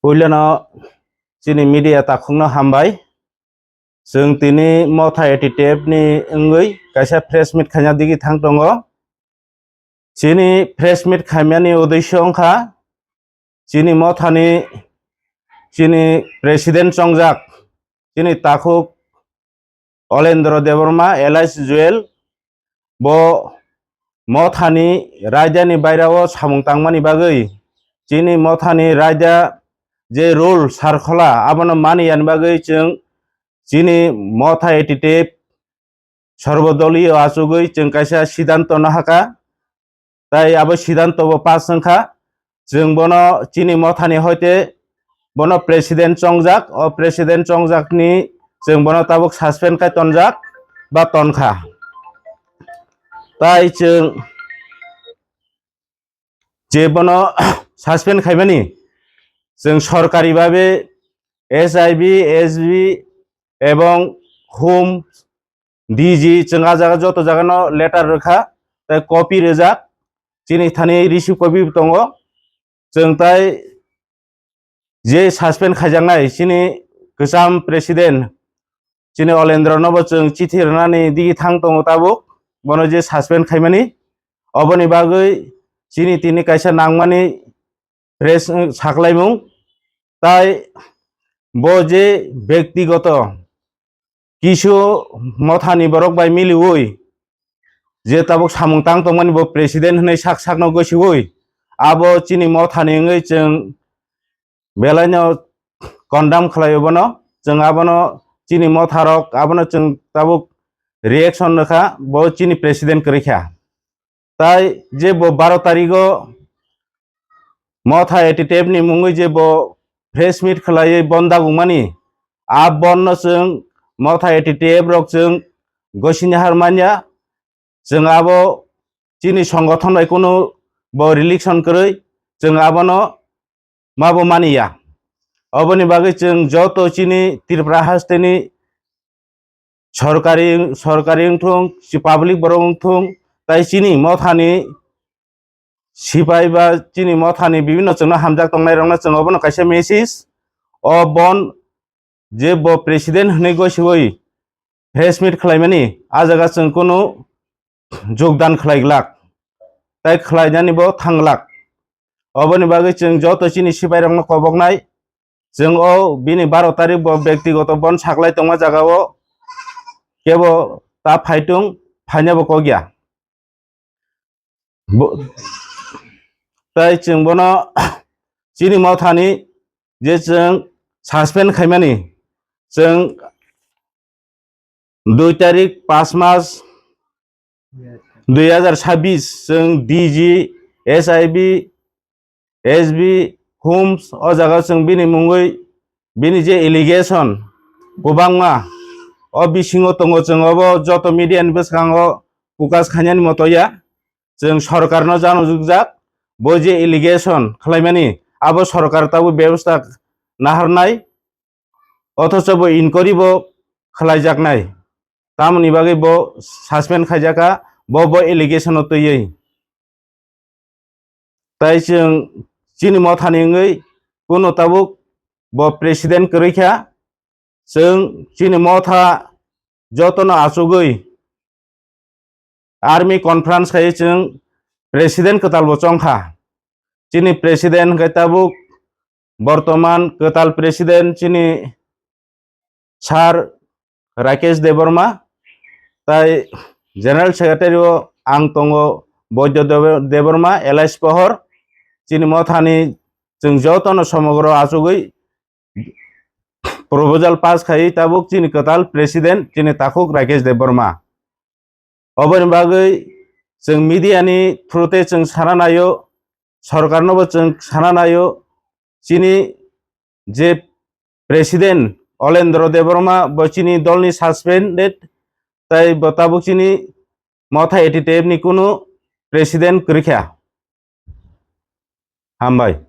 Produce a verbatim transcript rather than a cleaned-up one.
Puilano chini media takhukno hambai. Chwng tini Motha eighty-eight ni wngwi kaisa press meet khaina digi thang tongo. Chini press meet khaimani uddesyo wngkha chini Mothani chini president chongjak chini takhuk Olendro Debbarma alias Joel, bo Mothani raidani bairao samung tangmani bagwi chini Mothani raida je rule sarkhola abono maniyani bagwi chwng chini Motha eighty-eight sorbodoliyo achugwi chwng kaisa sidanto no haka. Tai abo sidanto bo pass wngkha. Chwng bono chini Mothani hoite bono president chongjak, o president chongjakni chwng bono tabuk suspend khai tonjak ba tonkha. Tai chwng je bono suspend khaimani chwng sorkari babe S I B, S B ebong Home D G chwng ah jaga joto jagano letter rwkha, tai copy rwjak, chini thani receive copy tongo. Chwng tai je suspend khaijaknai chini kwcham president chini Olendro nobo chwng chithi rwnani digi thang tongo tabuk, bono je suspend khaimani. Oboni bagwi chini tini kaisa nangmani press, eh, saklaimung. Tai bo je bektigoto kisu Mothani borok bai miliwi je tabuk samung tang tongmani bo president hwnwi sak sakno gosiwi abo chini Mothani wngwi chwng belaino condemn khlaio bono. Chwng abono chini Motharok abono chwng tabuk reaction rwkha, bo chini president kwrwikha. Tai je bo baro tarigo Motha eighty-eight ni mungwi je bo press meet khlaiwi bon dagungmani, a bon no chwng Motha eighty-eight rok chwng gosini har manya. Chwng abo chini songgothon bai kunu bo relation kwrwi, chwng abono mabo maniya. Oboni bagwi chwng joto chini Tripura hasteni sorkari, sorkari wngthung, chi public borok wngthung, tai chini Mothani sipai ba chini Mothani bibinno chwngno hamjak tongnairokno chwng obono kaisa message. O bon je bo president hwnwi gosiwi press meet khlaimani, a jaga chwng kunu jogdan khlai glak, tai khlainani bo thang glak. Oboni bagwi chwng joto chini sipairokno koboknai, chwng o bini baro tarik bo bektigoto bon saklai tongma jagao kebo ta phaitung, phainabo kokya. Bo-, tai chwng bono chini Mothani je chwng suspend khaimani, chwng dui tarik paanch mas dui hazar sabis chwng D G, S I B, S B, Homes o jaga chwng bini mungwi bini je allegation kwbangma o bisingo tongo, chwng obo joto media ni bwskango focus khainani moto ya. Chwng sorkarno jano jukjak, bo je allegation khlaimani abo sorkar tabuk bebosta naharnai, othocho bo inquiry bo khlaijaknai, tamoni bagwi bo suspend khaijakha, bo bo allegation o twiwi. Tai chwng chini Mothani wngwi kunu tabuk bo president kwrwi kha, chwng chini Motha jotono achugwi army conference khai chwng president kwtal bo chongkha. Chini president hwnkhe tabuk bortoman kwtal president chini sir Rakesh Debbarma, tai general secretary o ang tongo Boidya Deb-, Debbarma, alias Pohor. Chini Mothani chwng jotono somogro achugwi proposal pass khai tabuk chini kwtal president chini takhuk Rakesh Debbarma. Oboni bagwi chwng media ni through te chwng sana naio, sorkar no bo chwng sana naio, chini je president Olendro Debbarma bo chini dol ni suspended, tai bo tabuk chini Motha eighty-eight ni kunu president kwrwi kha. Hambai.